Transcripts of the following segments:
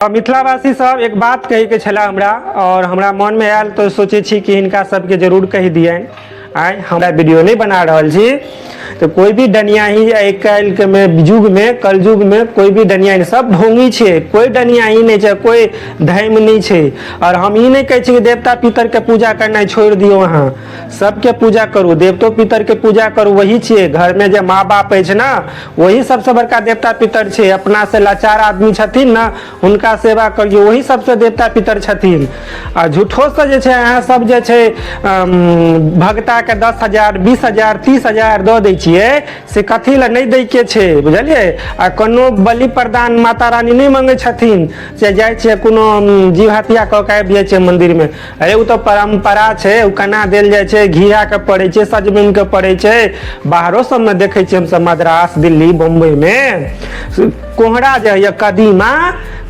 मिथिलावासी सब, एक बात कहैके छलै हमरा आओर हमरा मनमे आयल, तऽ सोचै छी कि हिनका सबके जरूर कहि दियनि। आइ हमरा वीडियो नहि बना रहल छी तऽ कोइ भी डनियाही, आइ काल्हिके मे युगमे, कलयुगमे कोइ भी डनियाही सब ढोंगी छै। कोइ डनियाही नहि छै, कोइ धर्म नहि छै। आओर हम ई नहि कहै छी कि देवता पितरके पूजा करनाइ छोड़ि दियौ। अहाँ सबके पूजा करू, देवतो पितरके पूजा करू, वही छियै। घरमे जे माँ बाप अछि ने, वही सबसँ बड़का देवता पितर छै। अपना से लाचार आदमी छथिन ने, हुनका सेवा करियौ, वही सबसँ देवता पितर छथिन। आ झूठोसँ जे छै अहाँ सब जे छै भगताके 10,000, 20,000, 30,000 दऽ दै छियै, से कथी लए? नहि दैके छै, बुझलियै? आ कोनो बलि प्रदान माता रानी नहि मंगै छथिन से जाइ छियै, कोनो जीव हत्या कऽ के आबि जाइ छियै मन्दिरमे। अरे, ओ तऽ परम्परा छै। ओ केना देल जाइ छै? घियाके पड़ै छै, सजमनिके पड़ै छै। बाहरो सबमे देखै छियै हमसब, मद्रास, दिल्ली, बम्बईमे कोहरा जे होइए, कदीमा,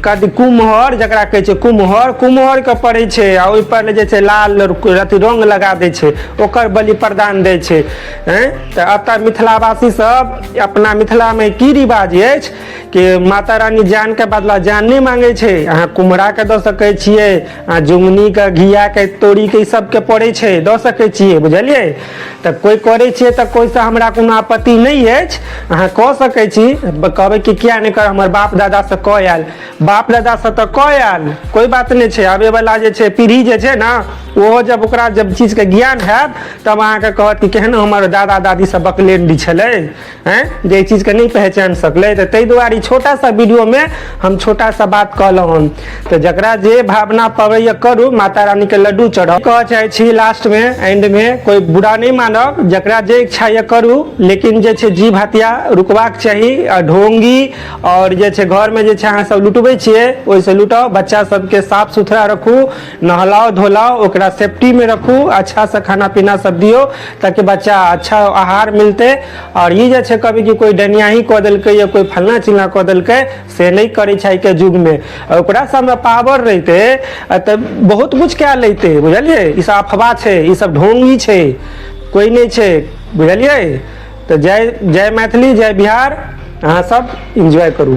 कद कुम्हर जकरा कहै छै, कुम्हर, कुम्हरके पड़ै छै। आ ओहिपर जे छै लाल अथी रङ्ग लगा दै छै, ओकर बलि प्रदान दै छै। तऽ एतऽ मिथिलावासी सब, अपना मिथिलामे की रिवाज अछि कि माता रानी जानके बदला जान नहि मांगै छै। अहाँ कुम्हराके दऽ सकै छियै, आ जुगनीके, घियाके, तोरीके, ई सबके पड़ै छै, दऽ सकै छियै, बुझलियै? तऽ कोइ करै छियै तऽ कोइसँ हमरा कोनो आपत्ति नहि अछि, अहाँ कऽ सकै छी। कहबै कि किया नहि कर, हमर बाप दादासँ कऽ आयल। बाप दादासँ तऽ कऽ आयल, कोइ बात नहि छै। आबैवला जे छै पीढ़ी जे छै ने, ओहो जब ओकरा जब चीजके ज्ञान हैत, तब अहाँके कहत कि केहन हमर दादा दादी सब बकलेंडी छलै हैं जे एहि चीजके नहि पहचानि सकलै। तऽ ताहि दुआरे ई छोटा सा वीडियोमे हम छोटा सा बात कहलहुँ हन। तऽ जकरा जे भावना पबैए, करू, माता रानीके लड्डू चढ़ाउ। कहऽ चाहै छी लास्टमे, एंडमे, कोइ बुरा नहि मानब, जकरा जे इच्छा यऽ करू, लेकिन जे छै जीव हत्या रुकबाक चाही। आ ढोंगी आओर जे छै घरमे जे छै अहाँ सब लुटबै छियै, ओहिसँ लुटाउ। बच्चा सबके साफ सुथरा रखू, नहलाओ धोलाओ, ओकरा सेफ्टीमे रखू, अच्छासँ खाना पीना सब दियौ, ताकि बच्चा अच्छा आहार मिलतै। आओर ई जे छै कभी कि कोइ डनियाही कऽ देलकै या कोइ फलना चिलना कऽ देलकै, से नहि करै छै आइके युगमे। ओकरा सबमे पावर रहितै तऽ बहुत कुछ कए लैतै, बुझलियै? ई सब अफवाह छै, ई सब ढोंगी छै, कोइ नहि छै, बुझलियै? तऽ जय जय मैथिली, जय बिहार। अहाँ सब एन्जॉय करू।